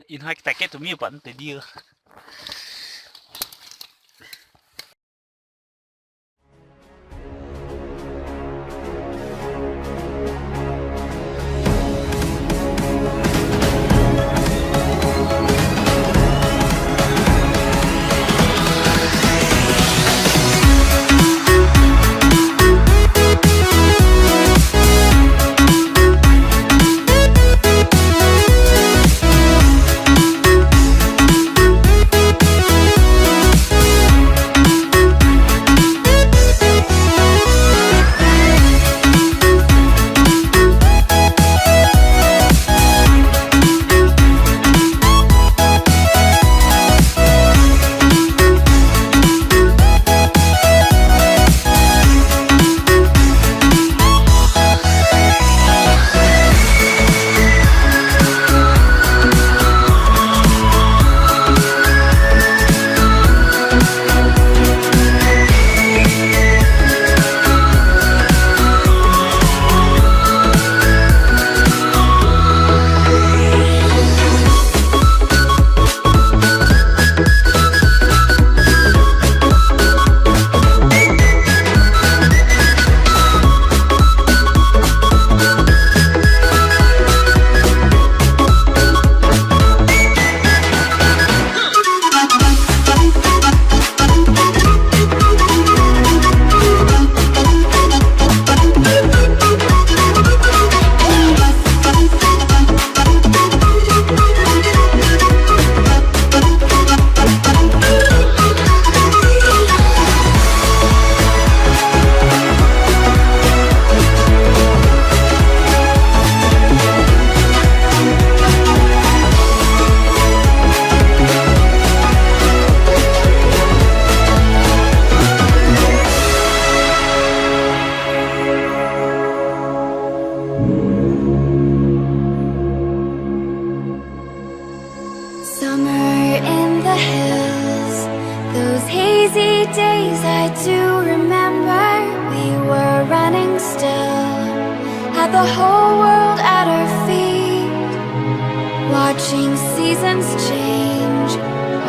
Ih hnoi daaih gaeqv duqv miev buatc deix ndie. Summer in the hills, those hazy days I do remember. We were running still, had the whole world at our feet, watching seasons change.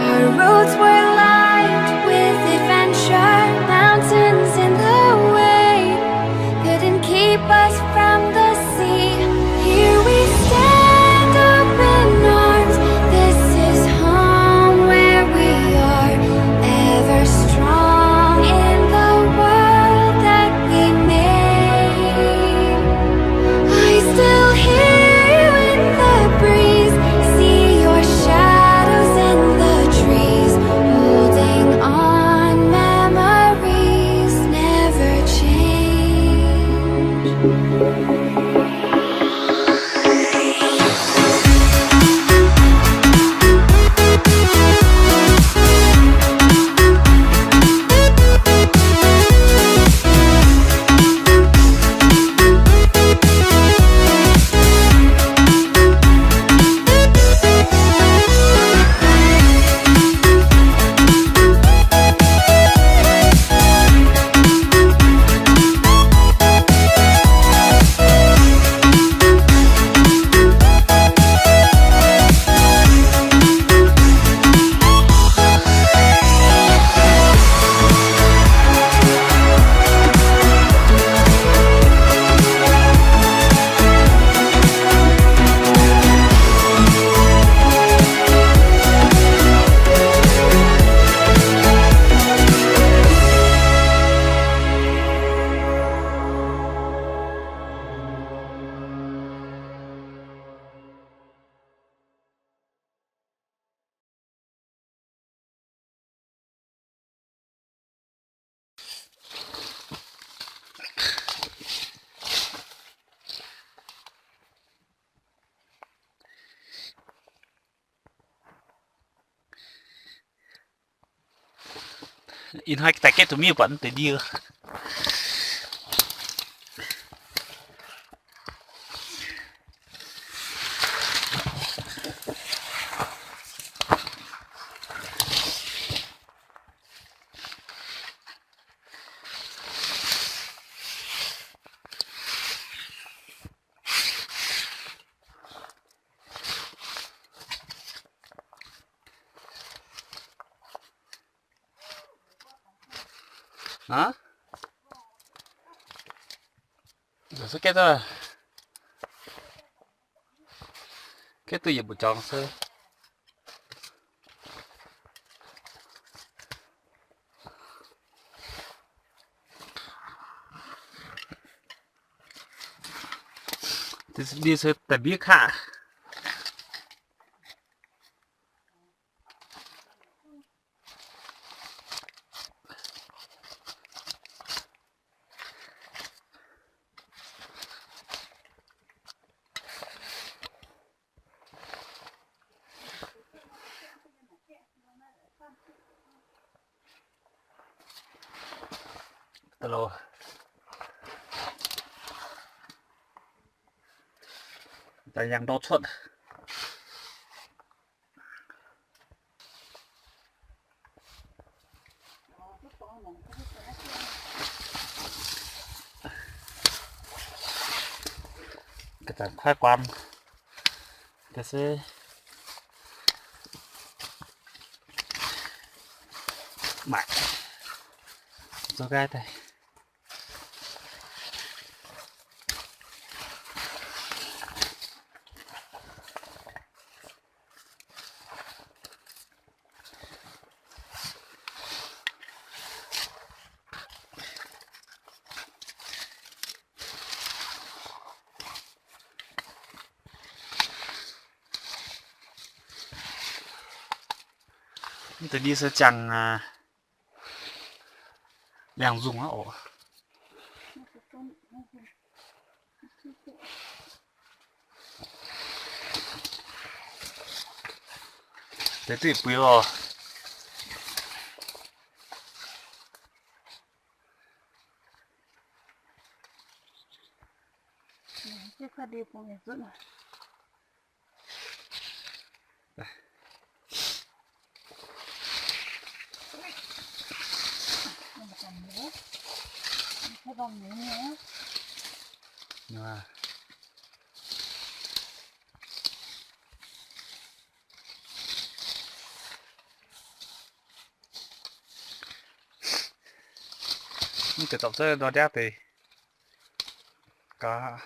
Our roads were lined with adventure, mountains in the way couldn't keep us from the sea. Here we stand, open arms. This is home where we are, ever strong in the world that we made. I still hear you in the breeze, see your shadows in the trees, holding on memories never change. Ih hnoi daaih gaeqv duqv miev buatc deix ndie. Aa, se gaeqv duqv, gaeqv duqv yietc mbu'jorngx se. Ndie se daaih mbiev kaqv. Daaih yangh ndau cuotv. Ga'zanc kuaaiv guaan ga'se maaic zoux nqaai daaih. Mv deix ndie se ziangh liangh nzungh aqv oc. Deix duqv yietc buix oc. Mv deix zorpc cuotv ndau ndiapv deix gaax.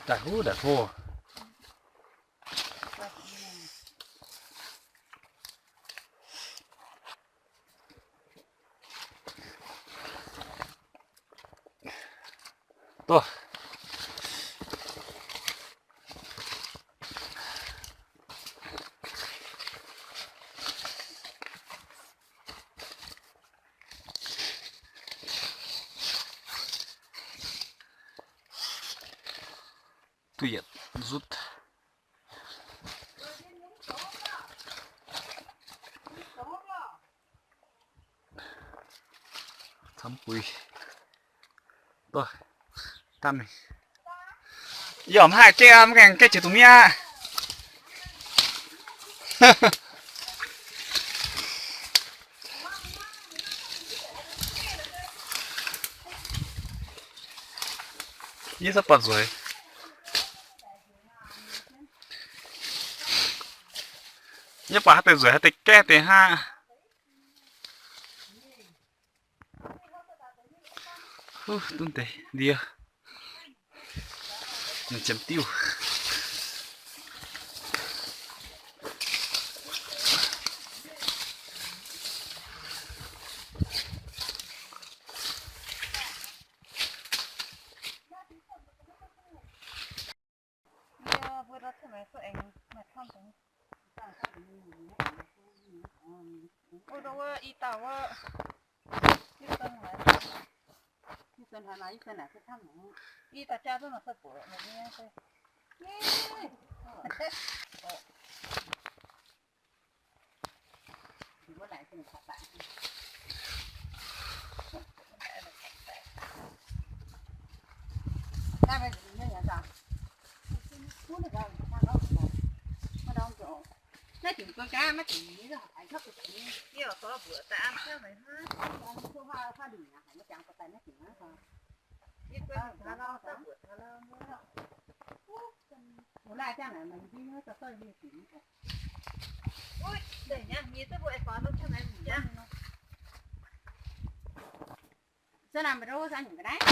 Daaih huv daaih tov. Dov. Duqv yietc nzutv. Camv buix. Dov, dangh mingh. Yie mv haih gaeqv, mv gaengh gaeqv jiex dungx mi'aqv. Yie se buatc nzueic. Yie buatc haaix deix nzueic haaix deix gaeqv deix hnangv. Huv, duqv deix ndie. Ninh ziemx diuv. Yie mbuo ndau cuotv maengx suv aengx maaih camv deix. Wuov ndau wuov i dauh wuov, i dauh jaa duqv nor sai buoqc maiv nyei se. Naaiv dingc gong gaax maiv dingc, yie oix mbuoqc daaih an hnangv naaiv. Yie guai mbuoqc taux lauh, daaih mbuoqc taux lauh. Mbuo naaiv jangx naaic maiv dingc, uv, deix nyei, yie duqv mbuo aengx gorx duqv jangx naaic mbuoqc jangx. Za'naaic maiv dov za'nyungc ga'naaiv.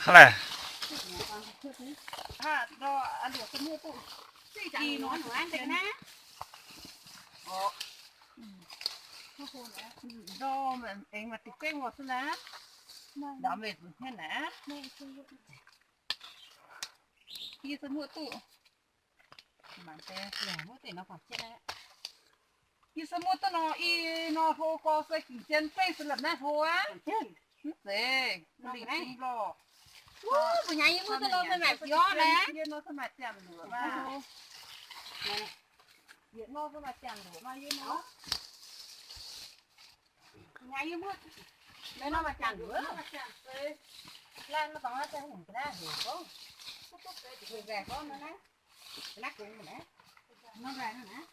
Hnangv naaic. Ndorm aengx maaih deix gengh wuov se naaiv. Ndaamv meih zuqc hmien naaiv. Yie se muoqv duqv. Yie se muoqv duqv nor, i nor hlo gorx se gengh zien zeiv se lamh naaiv hlo aqv. Mv zeiz, mv lingh zingh lorqc. Mbuo nyei yie muoqv duqv nor se maaih biorv naaiv. Yie nor se maaih ziangh luoqc maah. Yietc nor se maaih ziangh luoqc maah, yie nor. Mbuo nyei yie muoqv, mbuo nor maaih ziangh luoqc. Laanh maiv dorngx naaiv se hungh ga'naaiv heuc gorngv, heuc nzaih gorngv nor naaiv, ga'naaiv gong naaiv, nor nzaih naaiv.